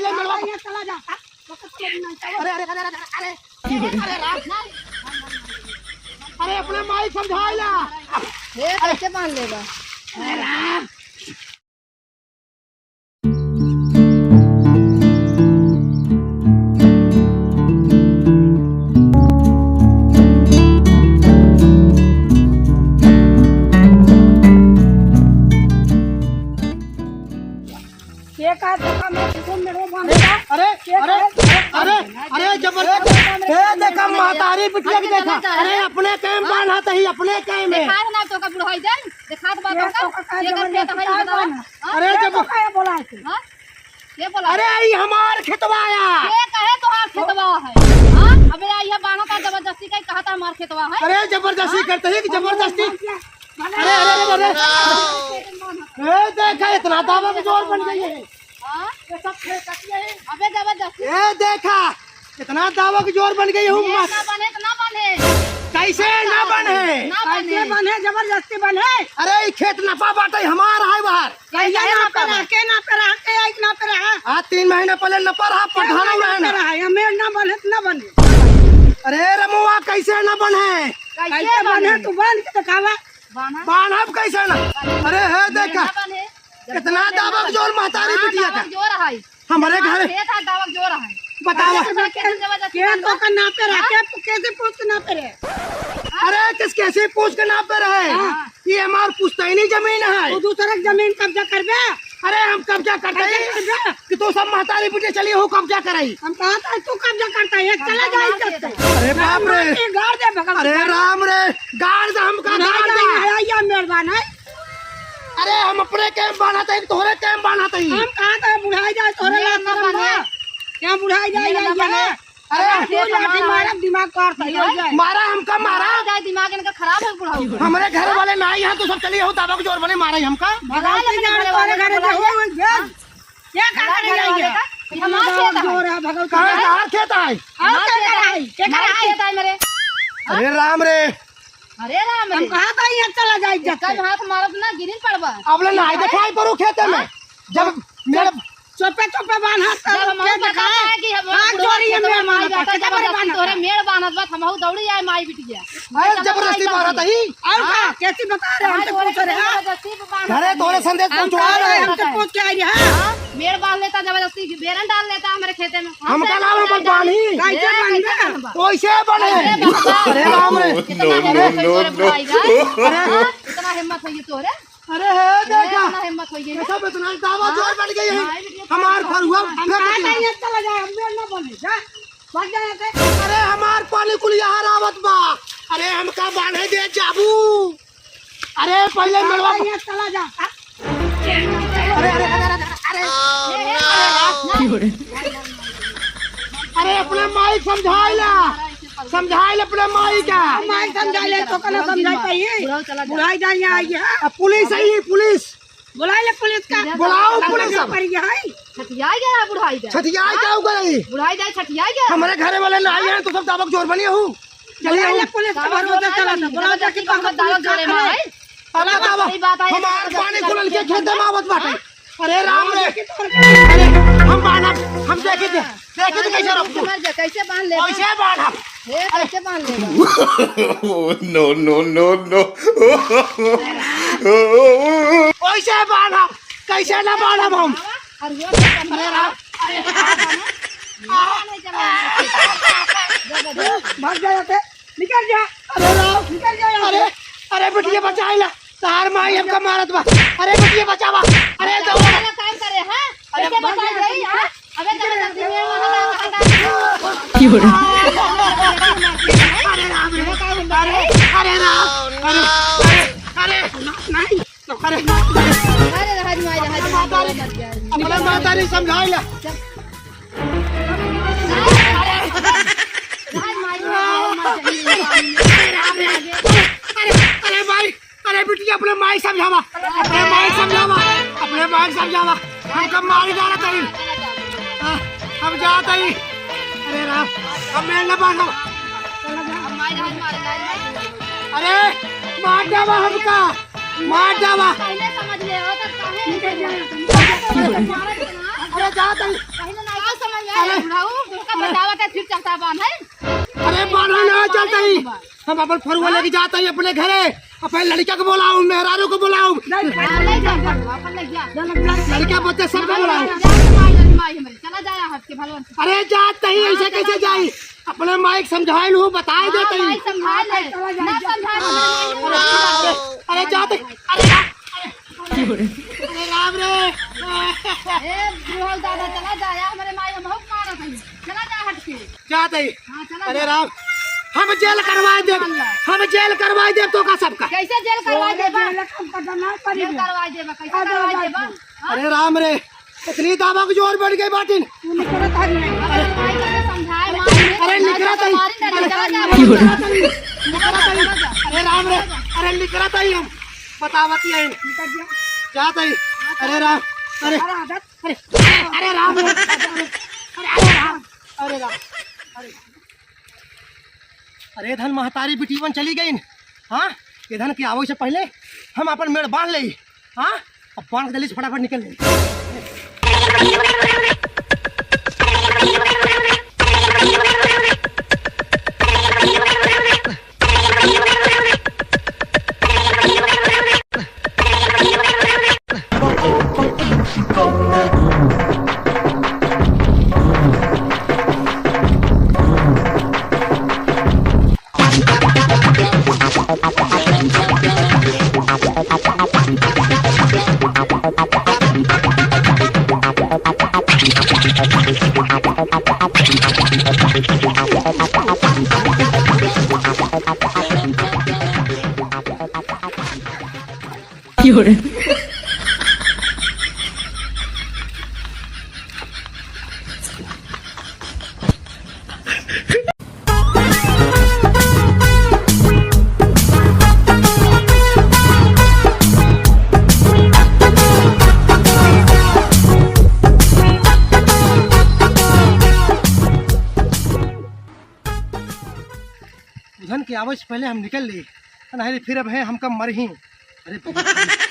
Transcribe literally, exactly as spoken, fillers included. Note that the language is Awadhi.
चला जा। अरे, अरे, अरे, अरे, अरे, अरे, राम। अरे, अपने माई समझाइला। ये कैसे बांध लेगा? अरे, राम। ये का धक्का मार, तुम मेरे को बांध दे। अरे, ये अरे, का है? अरे, अरे, जबर-, ए, देखा, महतारी बिटिया के देखा। अरे, अपने काम बांधा तही, अपने काम है। देखा ना तो का बुढ़ाई जाए, देखा तो ये बात तो का, का ये का जबरदस्ती खेत है, का ये बताओ। बांधा? हाँ? अरे, ये जब तो का ये बोला है? हाँ? ये बोला? अरे, ई हमार खेतवा आया। ये कहे तोहार खेतवा है? हाँ? अबे, आई है बांधा था, जबरदस्ती का ही कहा था हमार खेतवा है। अरे, जबरदस्ती हाँ? करते ही कि जबरदस्ती। अरे, अरे, अरे, अरे। ए, देखा, इतना दावा के जोर बन गई है। हाँ? ये सब खेत कटिए है। अबे जबरदस्ती। ए, देखा, इतना दावा के जोर बन गई हूँ। ये मत। ना बने तो ना बने। कैसे ना बने? ना बने। कैसे बने? जबरदस्ती बने। अरे, ये खेत नपा बाटे हमार है बाहर। कैसे कैसे ना ना पे रहा? के ना पे रहा? के आई ना पे रहा? आज तीन महीना पहले नपा रहा, प्रधान ना रहा ना। पे रहा? हमें ना बने तो ना बने। अरे रमुआ, कैसे ना बने? कैसे कैसे बने? बने? तू बन के दिखावा। बांधा। बांधब कैसे ना? अरे है देखा, मेहनत बने। कितना दाबक जोर महतारी हाँ, बिटिया का। दाबक जोर है। हमरे घर खेत है, दाबक जोर है। बतावा। अरे, तो कैसे जबरदस्ती के बांध तो दो? का नापे रहे? हाँ? के, कैसे पूछ के नापे रहे? अरे, किस कैसे पूछ के नापे रहे? हाँ। ये हमार पुश्तैनी जमीन है। तू दूसरे की जमीन कब्जा करबे? अरे, हम कब्जा करते कब्जा ही करबे? कि तू सब महतारी बिटिया चली हो कब्जा कराई। हम कहा था तू कब्जा करता है, चला जा इज्जत से। अरे बाप रे। गाड़ दे भगवान। अरे राम रे, गाड़ दे हमका, गाड़ दे। आया मेहरबान है। अरे, हम अपने कैम बान्हत हई, तोहरे कैम बान्हत हई। हम कहा था बुढ़ाई जाए, तोहरे मेड़ लात ना करम बने। बा। क्या बुढ़ाई जाए, मेड़ ना ये बने। है? अरे, अरे, तू लाठी मारा, दिमाग काट सही हो जाए। मारा हमका, मारा। जाए, दिमाग इनका खराब है, बुढ़ाऊ। हमरे घर वाले ना आई हैं, तू सब चली हो, दाबक जोर बने मारा ही हमका। भगवान के जान तोहरे घर में हुई, हुई, भेज। क्या कर रही है ये? हमार खेत है। जोर है, भगवान। कहाँ, कहाँ खेत है? और क्या कर रहा है? क्या कर रहा है? खेत है मेरे। अरे राम रे। अरे राम हम रे। कहा था ये चला जाए इज्जत से? कल हाथ मारब ना, गिरिन पड़बा। अब ले नाई दिखाई पड़ो खेते में। हाँ? जब मेरे चुपे चुपे बांध हाथ जब हम खेत बता दिखाए। पाए कि हम हाथ बुढ़वा जोड़ी खेतवा में माई बांधत बांधत है, जबरदस्ती बांधत तोरे है। मेड़ बांधत बा, हमहू दौड़ी आए माई बिटिया। अरे जबरदस्ती बांधत ही। और का? हाँ। कैसी बता रहे हैं? हमसे पूछ रहे हैं। जबरदस्ती बांधत घरे है। तोरे संदेश हम पहुंचवा कह रहे रहे हैं, हैं। हमसे पूछ के आई है। हाँ? मेड़ बांध लेता जबरदस्ती। बेरन डाल लेता हमरे खेते में। हमका ना हम बांधी। कैसे बांधबे? कैसे बांधबा? कैसे बने? कैसे बांधबा? अरे राम रे। कितना हिम्मत होई तोरे बुढ़ाई का? अरे। हाँ? कितना हिम्मत होई तोरे? अरे हे अरे, देखा। कितना हिम्मत होई ये? ये सब इतना दावा हाँ? जोर बन गई है। हाँ, ये हमार फरुआ हम फेंक कहा दिया। नहीं, चला जाए, हम ना बने, जा। भाग जा यहाँ से। अरे हमार पानी कुल यहाँ आवत बा। अरे हमका बांधे दे जाबू। अरे पहले मेड़वा चला जा। अरे, अरे, अरे, अरे, अरे। अरे, अपने माई समझाइला, समझाइला अपने माई का। माई समझाइले तो कना समझाई पाई। बुढ़ाऊ चला जा। बुढ़ाई जा यहाँ आई है। अब पुलिस आई है, पुलिस। बुलाइले पुलिस का। बुलाओ पुलिस सब। पर ये है। छठिया गया है बुढ़ाई जा। छठिया क्या हो गई? बुढ़ाई जा, छठिया गया। हमारे घर वाले ना आए हैं तो सब दाबक जोर बने हो। चलिए, चलिए, हम पुलिस के भरोसे चला था। बुलाओ जाके तो हम दावा जोड़े में है। अब बतावा, सही बात है, हमार पानी कुल के खेते में आवत बाटे। हाँ? अरे राम रे। अरे, हम बांधब, हम देखे थे, देखे थे कैसे रखबू। मर जा, कैसे बांध ले? कैसे बांधब? ये कैसे बांध लेगा? No, no, no, no। कैसे बांधब? कैसे ना बांधब हम? अरे राम। अरे, अरे, भाग जा यहाँ से। निकल जा। अरे राम। निकल जा यहाँ से। अरे, अरे बिटिया बचाइला। तार माई हमका मारत बा। अरे बिटिया बचावा। अरे दौड़ा। काम करे, हाँ? अरे कैसे बचाई गई, हाँ? अबे जबरदस्ती में वो हटा, हटा। अरे राम रे। अरे, अरे राम। अरे, अरे, अरे। नहीं। अरे, अरे, राज माई, राज माई, माता रे, मत जाए। अपने माता रे समझाइला। राज माई, राज माई, मत जाए। अरे, अरे, अरे भाई, अरे बिटिया, अपने माई समझावा, अपने माई समझावा, अपने माई समझावा। हमका मारी डालत हई। हाँ, हम जात हई। अरे राम, हम मेल न बांधब। अरे, मार डावा हमका, मार डावा। पहले समझ ले, हो तो काहे निकल जाए। अरे, जात हई। पहले ना अरे बुढ़ऊ, तुमका बतावत है, फिर चलता बांध है। अरे बांधा ना चलता ही। हम अपन फरुआ लेके जाता ही अपने घरे, अपने लड़का को बुलाऊ, मेहरारू को बुलाऊ। हाँ, ले जा, अपन ले जा। लड़का बच्चे सबको बुलाऊ। माई, माई हमारी, चला जाया हट के भगवान से। अरे जात ही, ऐसे कैसे जाई? अपने माई के समझाए लू, बताए देते ही। माई समझाए ले, ना समझाए ले। अरे जाते, अरे, अरे, अरे राम रे। ए, बुढ़ऊ दादा, चला जाया, हमारे माई हम बहुत मारत है। चला जा हट के। जाते ही। हाँ, चला अरे जा। राम, हम जेल करवाए देब, हम जेल करवाए देब तो का सबका। कैसे जेल करवाए देबा? जेल करवाए देबा, कैसे करवाए देबा? अरे राम रे, इतनी दावा की जोर बढ़ गई बाटिन। अरे निकरा तई, अरे निकरा तई, निकरा तई। अरे राम रे, अरे निकरा तई हम बतावती है। जाते ही। अरे राम, अरे, अरे, अरे राम रे, अरे, अरे, अरे राम, अरे राम, अरे। अरे धन महतारी बिटिवन चली गईन। हाँ, ये धन के आवै से पहिले हम अपन मेड़ बांध लेई। हाँ, अब बांध के जल्दी से फटाफट निकल लेई। धन के आवै से पहिले हम निकल ली, नहीं फिर अब है हमका मरही। अरे बाप रे।